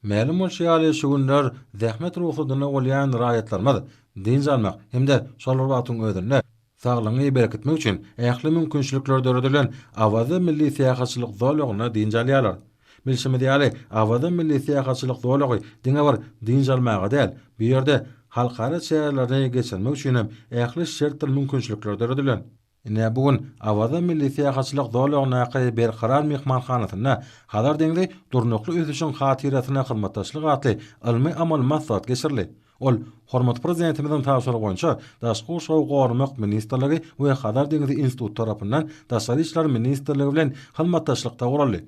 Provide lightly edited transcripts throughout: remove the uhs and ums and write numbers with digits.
Mälim bolşy ýaly, şu günler zähmet rugsadynda bolýan raýatlarymyz dynç almak hem-de şol bir wagtyň özünde saglygyňy berkitmek üçin ähli mümkinçilikler döredilen Awaza milli syýahatçylyk zolagynda dynç alýarlar. Bilşimiz ýaly, Awaza milli syýahatçylyk zolagy diňe bir dynç almaga däl, bu ýerde halkara çärelerini geçirmek üçin hem ähli şertdir mümkinçilikler döredilen. Ine, bu gün Awaza milli syýahatçylyk zolagyndaky Berkarar myhmanhanasynda Hazar deňzi durnukly ösüşiň hatyrasyna hyzmatdaşlyk atly ylmy-amaly maslahat geçirildi. Ol hormatly Prezidentimiziň tabşyrygy boýunça Daşky gurşawy goramak ministrligi we Hazar deňzi instituty tarapyndan Daşary işler ministrligi bilen hyzmatdaşlykda guraldy.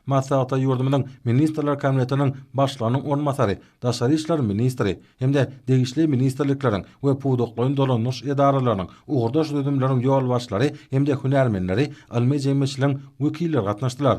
Maslahata ýurdumyzyň Ministrler Kabinetiniň Başlygynyň orunbasary, daşary işler ministri hem-de degişli ministrlikleriň we pudaklaýyn dolandyryş edaralarynyň, ugurdaş düzümleriň ýolbaşçylary hem-de hünärmenleri, ylmy jemgyýetçiligiň wekilleri gatnaşdylar.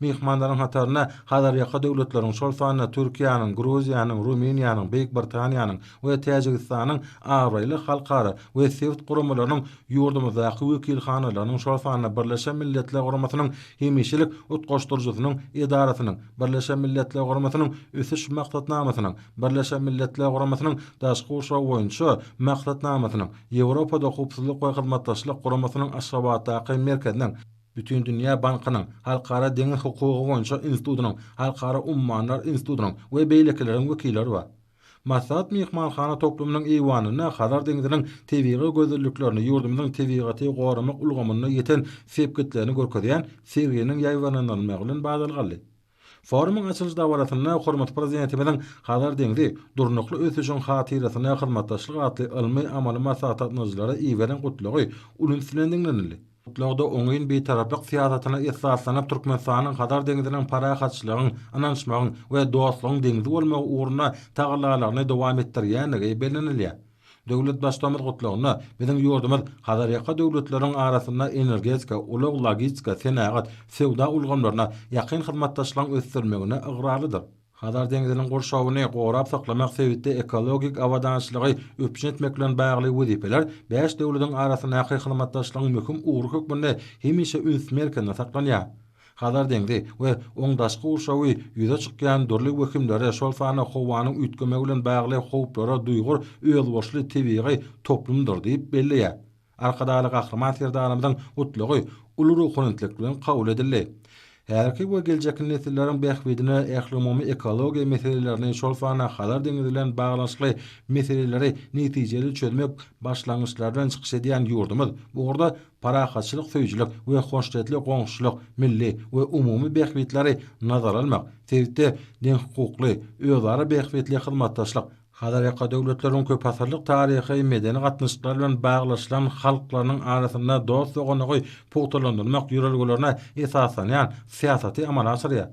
Myhmanlaryň hatarynda Hazarýaka döwletleriň, şol sanda Türkiýäniň, Gruziýanyň, Rumyniýanyň, Beýik Britaniýanyň we Täjigistanyň abraýly halkara we sebit guramalarynyň ýurdumyzdaky wekilhanalarynyň, şol sanda Birleşen Milletler Guramasynyň Hemişelik Utgaşdyryjysynyň edarasynyň, Birleşen Milletler Guramasynyň Ösüş Maksatnamasynyň, Birleşen Milletler Guramasynyň Daşky gurşaw boýunça Maksatnamasynyň, Ýewropada Howpsuzlyk we Hyzmatdaşlyk Guramasynyň Aşgabatdaky merkeziniň, Bütindünýä bankynyň, Halkara deňiz hukugy boýunça institutynyň, Halkara ummanlar institutynyň we beýlekileriň wekilleri bar. Maslahat myhmanhana toplumynyň eýwanynda Hazar deňziniň tebigy gözelliklerini, ýurdumyzyň tebigaty goramak ulgamynda ýeten sepgitlerini görkezýän serginiň ýaýbaňlandyrylmagy bilen badalga aldy. Forumyň açylyş dabarasynda hormatly Prezidentimiziň Hazar deňzi, durnukly ösüşiň hatyrasyna hyzmatdaşlyk atly ylmy-amaly maslahata gatnaşyjylara iberen Gutlagy uly üns bilen diňlenildi. Gutlagda oňyn Bitaraplyk syýasatyna esaslanyp Türkmenistanyň Hazar deňziniň parahatçylygyň, ynanyşmagyň we dostlugyň deňzi bolmagy ugrunda tagallalaryny dowam etdirýändigi bellenilýär. Döwlet Baştutanymyz Gutlagynda biziň ýurdumyz Hazarýaka döwletleriň arasynda energetika, ulag-logistika, senagat, söwda ulgamlarynda ýakyn hyzmatdaşlygyň ösdürilmegine ygrarlydyr. Hazar deňziniň gurşawyny gorap saklamak sebitde ekologik abadançylygy üpjün etmek bilen bagly wezipeler bäş döwletiň arasyndaky hyzmatdaşlygyň möhüm ugry hökmünde hemişe üns merkezinde saklanýar. Hazar deňzi we oň daşky gurşawy ýüze çykýan dürli wehimlere, şol sanda howanyň üýtgemegi bilen bagly howplara duýgur özboluşly tebigy toplumdyr diýip belleýär. Arkadagly Gahryman Serdarymyzyň Gutlagy uly ruhubelentlik bilen kabul edildi. Häzirki we geljekki nesilleriň bähbidine ählumumy ekologiýa meselelerini, şol sanda Hazar deňzi bilen baglanyşykly meseleleri netijeli çözmek başlangyçlary bilen çykyş edýän ýurdumyz bu ugurda parahatçylyk söýüjilik we hoşniýetli goňşuçylyk, milli we umumy bähbitleri nazara almak, sebitde deňhukukly, özara bähbitli hyzmatdaşlyk, Hazarýaka döwletleriniň köpasyrlyk taryhy, medeni gatnaşyklar bilen baglaşylan halklarynyň arasynda dost-doganlygy pugtalandyrmak ýörelgelerine esaslanýan syýasaty amala aşyrýar.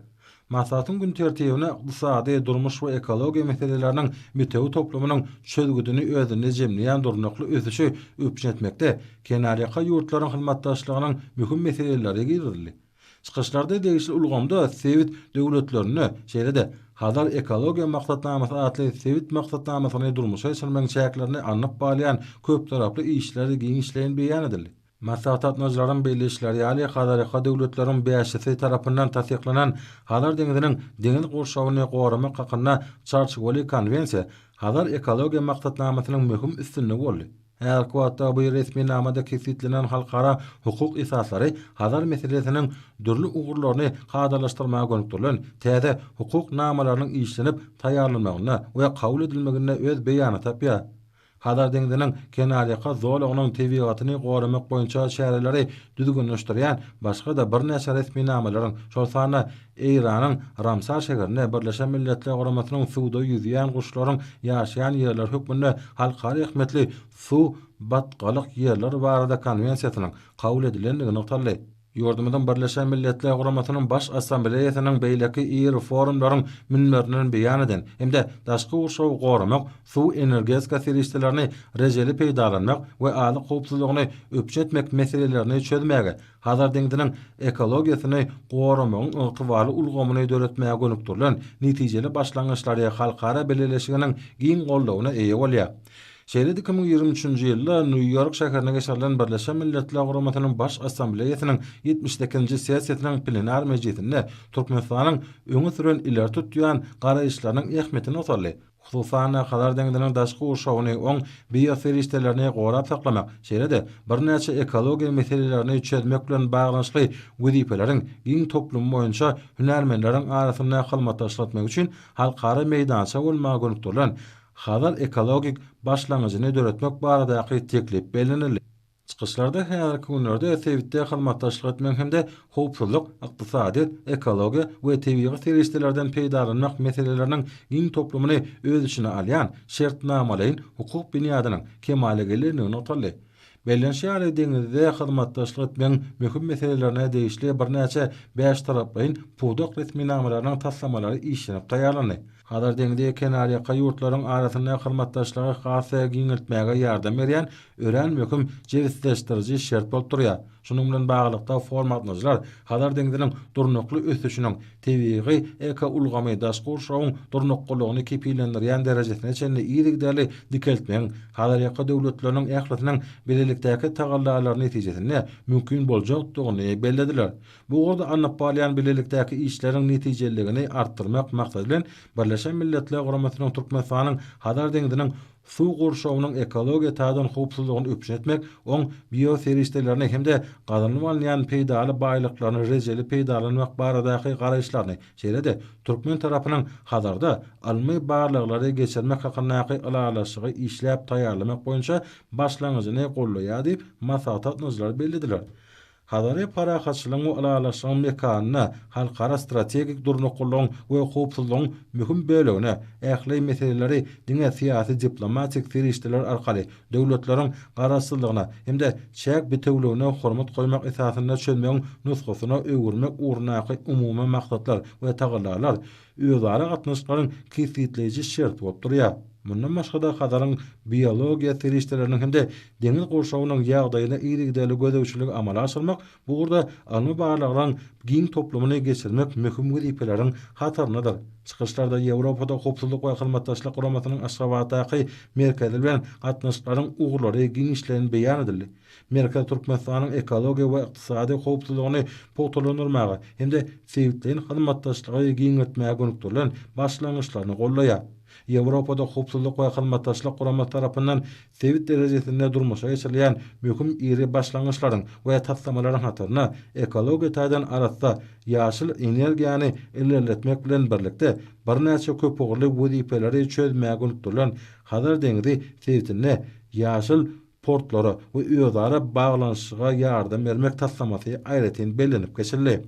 Maslahatyň gün tertibine ykdysady, durmuş we ekologiýa meseleleriniň bitewi toplumynyň çözgüdini özünde jemleýän durnukly ösüşi üpjün etmekde kenarýaka ýurtlaryň hyzmatdaşlygynyň möhüm meseleleri girizildi. Çykyşlarda degişli ulgamda sebit döwletlerinde, şeýle-de Hazar ekologiýa maksatnamasy atly sebit maksatnamasyny durmuşa geçirmegiň çäklerinde alnyp barylýan köptaraply işler giňişleýin beýan edildi. Maslahata gatnaşyjylaryň belleýişleri ýaly, Hazarýaka döwletleriň bäşisi tarapyndan tassyklanan Hazar deňziniň deňiz gurşawyny goramak hakynda Çarçuwaly konwensiýa Hazar ekologiýa maksatnamasynyň möhüm üstünligi boldy. Häzirki wagtda bu resminamada kesgitlenen halkara hukuk esaslary Hazar meselesiniň dürli ugurlaryny kadalaşdyrmaga gönükdirilen täze hukuk namalarynyň işlenip taýýarlanmagynda we kabul edilmeginde öz beýanyny tapýar. Hazar deňziniň kenarýaka zolagynyň tebigatyny goramak boýunça çäreleri düzgünleşdirýän başga-da birnäçe resminamalaryň, şol sanda Eýranyň Ramsar şäherinde Birleşen Milletler Guramasynyň suwda ýüzýän guşlaryň ýaşaýan ýerleri hökmünde halkara ähmiýetli suw batgalyk ýerler barada konwensiýasynyň kabul edilendigi nygtaldy. Ýurdumyzyň Birleşen Milletler Guramasynyň Baş Assambleýasynyň beýleki iri forumlaryň münberinden beýan eden hem-de daşky gurşawy goramak, suw-energetika serişdelerini rejeli peýdalanmak we azyk howpsuzlygyny üpjün etmek meselelerini çözmäge Hazar deňziniň ekologiýasyny goramagyň ygtybarly ulgamyny döretmäge gönükdirilen netijeli başlangyçlary halkara bileleşiginiň giň goldawyna eýe bolýar. Şeýle-de 2023-nji ýylda Nýu-Ýork şäherinde geçirilen Birleşen Milletler Guramasynyň Baş Assambleýasynyň 78-nji sessiýasynyň plenar mejlisinde Türkmenistanyň öňe süren ileri tutýan garaýyşlarynyň ähmiýeti nygtaldy. Hususan-da, Hazar deňziniň daşky gurşawyny, oň bioserişdelerini gorap saklamak, şeýle-de birnäçe ekologiýa meselelerini çözmek bilen baglanyşykly wezipeleriň giň toplumy boýunça hünärmenleriň arasynda hyzmatdaşlyk etmek üçin halkara meýdança bolmaga gönükdirilen Hazar ekologik başlangyjyny döretmek baradaky teklip bellenildi. Çykyşlarda häzirki günlerde sebitde hyzmatdaşlyk etmegiň hem-de howpsuzlyk, ykdysadyýet, ekologiýa we tebigy serişdelerden peýdalanmak meseleleriniň giň toplumyny öz içine alýan şertnamalaýyn hukuk binýadynyň kemala gelendigi nygtaldy. Bellenişi ýaly, deňizde hyzmatdaşlyk etmegiň möhüm meselelerine degişli birnäçe bäştaraplaýyn pudak resminamalarynyň taslamalary işlenip taýýarlandy. Hazar deňzi kenarýaka ýurtlaryň arasynda hyzmatdaşlygy has-da giňeltmäge ýardam berýän örän möhüm jebisleşdiriji şert bolup durýar. Şunuň bilen baglylykda, forum gatnaşyjylar Hazar deňziniň durnukly ösüşiniň tebigy ekoulgamy daşky gurşawyň durnuklylygyny kepillendirýän derejesine çenli yzygiderli dikeltmegiň Hazarýaka döwletleriniň ählisiniň bilelikdäki tagallalary netijesinde mümkin boljakdygyny bellediler. Bu ugurda alnyp barylýan bilelikdäki işleriň netijeliligini artdyrmak maksady bilen, Birleşen Milletler Guramasynyň Türkmenistanyň Hazar deňziniň suw gurşawynyň ekologiýa taýdan howpsuzlygyny üpjün etmek, oň bioserişdelerini hem-de gazanylyp alynýan peýdaly baýlyklaryny rejeli peýdalanmak baradaky garaýyşlaryny, şeýle-de türkmen tarapynyň Hazarda ylmy barlaglary geçirmek hakyndaky ylalaşygy işläp taýýarlamak boýunça başlangyjyny goldaýar diýip, maslahata gatnaşyjylar bellediler. Hazary parahatçylygyň we ylalaşygyň mekanyna, halkara strategik durnuklylygyň we howpsuzlygyň möhüm bölegine, ähli meseleleri diňe syýasy-diplomatik serişdeler arkaly, döwletleriň garaşsyzlygyna hem-de çäk bitewüligine hormat goýmak esasynda çözmegiň nusgasyna öwürmek ugrundaky umumy maksatlar we tagallalar özara gatnaşyklaryň kesgitleýji şerti bolup durýar. Mundan başga-da, Hazaryň biologiýa serişdeleriniň hem-de deňiz gurşawynyň ýagdaýyna yzygiderli gözegçiligi amala aşyrmak, bu ugurda ylmy barlaglaryň giň toplumyny geçirmek möhüm wezipeleriň hataryndadyr. Çykyşlarda Ýewropada Howpsuzlyk we Hyzmatdaşlyk Guramasynyň Aşgabatdaky merkezi bilen gatnaşyklaryň ugurlary giňişleýin beýan edildi. Merkez Türkmenistanyň ekologiýa we ykdysady howpsuzlygyny pugtalandyrmaga hem-de sebitleýin hyzmatdaşlygy giňeltmäge gönükdirilen başlangyçlaryny goldaýar. Ýewropada Howpsuzlyk we Hyzmatdaşlyk Guramasy tarapyndan sebit derejesinde durmuşa geçirilýän möhüm iri başlangyçlaryň we taslamalaryň hatarynda ekologiýa taýdan arassa ýaşyl energiýany ilerletmek bilen birlikde birnäçe köpugurly wezipeleri çözmäge gönükdirilen Hazar deňzi sebitinde ýaşyl portlara we özara baglanyşyga ýardam bermek taslamasy aýratyn bellenip geçildi.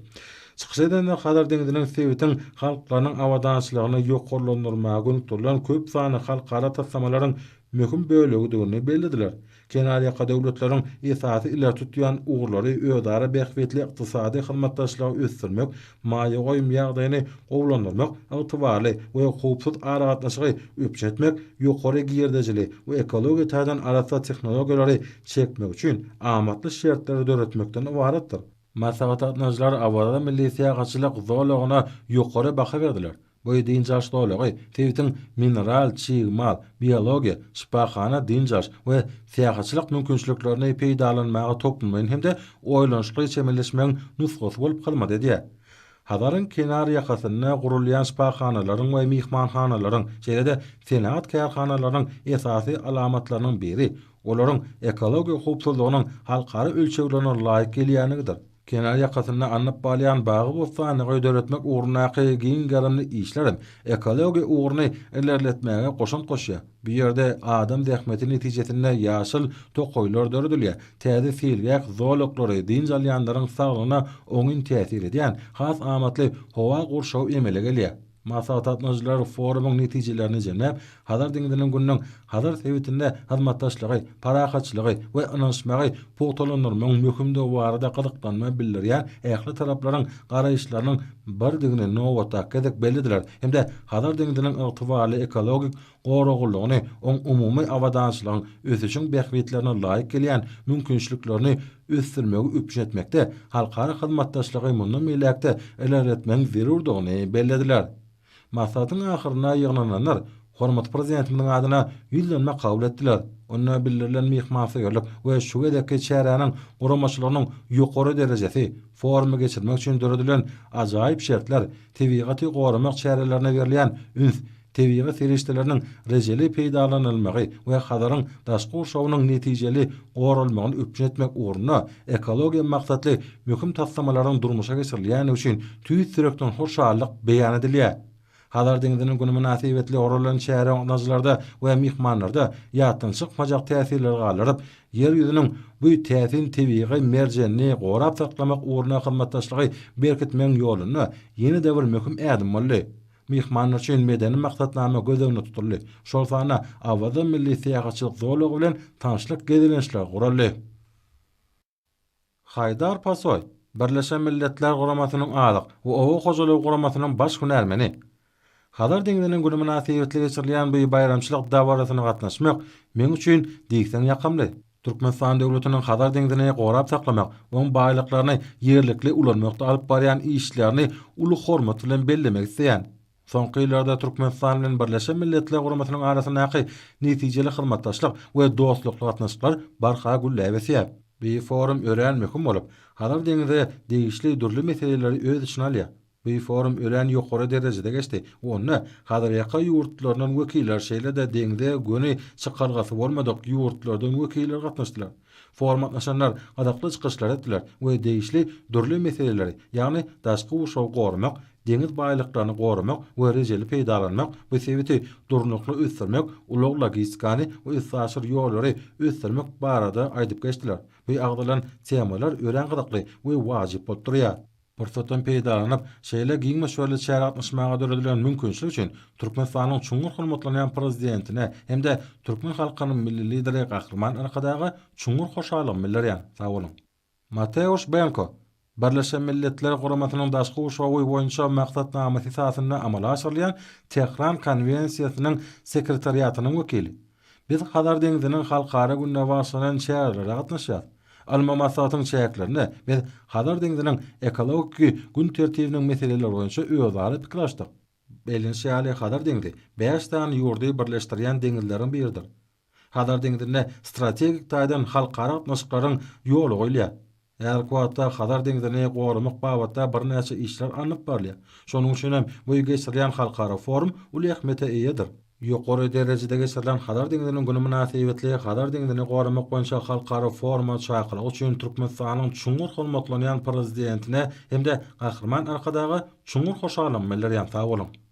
Çykyş edenler Hazar deňziniň sebitiň halklarynyň abadançylygyny ýokarlandyrmaga gönükdirilen köp sanly halkara taslamalaryň möhüm bölegidigini bellediler. Kenarýaka döwletleriň esasy ileri tutýan ugurlary özara bähbitli ykdysady hyzmatdaşlygy ösdürmek, maýa goýum ýagdaýyny gowulandyrmak, ygtybarly we howpsuz aragatnaşygy üpjün etmek, ýokary girdejili we ekologiýa taýdan arassa tehnologiýalary çekmek üçin amatly şertleri döretmekden ybaratdyr. Maslahata gatnaşyjylar Awaza milli syýahatçylyk zolagyna ýokary baha berdiler. Bu dynç alyş zolagy sebitiň mineral çig mal, biologiýa, şypahana, dynç alyş we syýahatçylyk mümkinçiliklerini peýdalanmaga toplumlaýyn hem-de oýlanyşykly çemeleşmegiň nusgasy bolup hyzmat edýär. Hazaryň kenar ýakasynda gurulýan şypahanalaryň we myhmanhanalaryň, şeýle-de senagat kärhanalarynyň esasy alamatlarynyň biri olaryň ekologiýa howpsuzlygynyň halkara ölçeglerine laýyk gelýänligidir. Kenar ýakasynda alnyp barylýan bagy-bossanlygy döretmek ugrundaky giň gerimli işler hem ekologiýa ugruny ilerletmäge goşant goşýar. Bu ýerde adam zähmeti netijesinde ýaşyl tokaýlar döredilýär, täze seýilgäh zolaklary, dynç alýanlaryň saglygyna oňyn täsir edýän has amatly howa gurşawy emele gelýär. Maslahata gatnaşyjylar forumyň netijelerini jemläp, Hazar deňziniň gününiň Hazar sebitinde hyzmatdaşlygy, parahatçylygy we ynanyşmagy pugtalandyrmagyň möhümdigi barada gyzyklanma bildirýän ähli taraplaryň garaýyşlarynyň birdigini nobatdaky gezek bellediler hem-de Hazar deňziniň ygtybarly ekologik goraglylygyny, oň umumy abadançylygyň, ösüşiň bähbitlerine laýyk gelýän mümkinçiliklerini ösdürmegi üpjün etmekde halkara hyzmatdaşlygy mundan beýläk-de ilerletmegiň zerurdygyny bellediler. Maslahatyň ahyrynda ýygnananlar Hormatly Prezidentimiziň adyna ýüzlenme kabul etdiler. Onda bildirilen myhmansöýerlik we şu gezekki çäräniň guramaçylygynyň ýokary derejesi, forumy geçirmek üçin döredilen ajaýyp şertler, tebigaty goramak çärelerine berilýän üns, tebigy serişdeleriniň rejeli peýdalanylmagy we Hazaryň daşky gurşawynyň netijeli goralmagyny üpjün etmek ugrunda ekologiýa maksatly möhüm taslamalaryň durmuşa geçirilýändigi üçin tüýs ýürekden hoşallyk beýan edilýär. Hazar deňziniň güni mynasybetli guralan çäre gatnaşyjylarda we myhmanlarda ýatdan çykmajak täsirleri galdyryp, Ýer ýüzüniň bu täsin tebigy merjenini gorap saklamak ugrunda hyzmatdaşlygy berkitmegiň ýolunda ýene-de bir möhüm ädim boldy. Myhmanlar üçin medeni maksatnama göz öňünde tutuldy, şol sanda Awaza milli syýahatçylyk zolagy bilen tanyşlyk gezelençleri guraldy. Haýdar Pasoý, Birleşen Milletler Guramasynyň Azyk we oba hojalygy guramasynyň baş hünärmeni. Hazar deňziniň güni mynasybetli geçirilýän bu baýramçylyk dabarasyna gatnaşmak meň üçin diýseň ýakymly. Türkmenistan döwletiniň Hazar deňzini gorap saklamak, oň baýlyklaryny ýerlikli ulanmakda alyp barýan işlerini uly hormat bilen bellemek isleýän. Soňky ýyllarda Türkmenistan bilen Birleşen Milletler Guramasynyň arasyndaky netijeli hyzmatdaşlyk we dostlukly gatnaşyklar barha gülläp ösýär. Bu forum örän möhüm bolup, Hazar deňize degişli dürli meseleleri öz içine alýar. Bu forum örän ýokary derejede geçdi we onda Hazarýaka ýurtlaryndan wekiller, şeýle-de deňze göni çykalgasy bolmadyk ýurtlardan wekiller gatnaşdylar. Foruma gatnaşanlar gyzykly çykyşlar etdiler we degişli dürli meseleleri, ýagny daşky gurşawy goramak, deňiz baýlyklaryny goramak we rejeli peýdalanmak, bu sebiti durnukly ösdürmek, ulag-logistikany we üstaşyr ýollary ösdürmek barada aýdyp geçdiler. Bu agzalan temalar örän gyzykly we wajyp bolup durýar. Pursatdan peýdalanyp, şeýle giň möçberli çärä gatnaşmaga döredilen mümkinçilik üçin Türkmenistanyň çuňňur hormatlanýan Prezidentine hem-de türkmen halkynyň Milli Lideri Gahryman Arkadaga çuňňur hoşallygymy bildirýän. Sag boluň! Mateuş Benko, Birleşen Milletler Guramasynyň Daşky gurşawy boýunça maksatnamasy esasynda amala aşyrylýan Tähran konwensiýasynyň sekretariatynyň wekili. Biz Hazar deňziniň halkara gününe bagyşlanan çärelere gatnaşýarys. Ylmy maslahatyň çäklerinde biz Hazar deňziniň ekologiki gün tertibiniň meseleleri boýunça özara pikir alyşdyk. Bellenişi ýaly, Hazar deňzi bäş sany ýurdy birleşdirýän deňizleriň biridir. Hazar deňzinde strategik taýdan halkara gatnaşyklaryň ýoly goýulýar. Häzirki wagtda Hazar deňzini goramak babatda birnäçe işler alnyp barylýar. Şonuň üçin hem bu geçirilýän halkara forum uly ähmiýete eýedir. Ýokary derejede geçirilen Hazar deňziniň güni mynasybetli Hazar deňzini goramak boýunça halkara foruma çakylyk üçin Türkmenistanyň çuňňur hormatlanýan Prezidentine hem-de Gahryman Arkadaga çuňňur hoşallygymy bildirýän. Sag boluň!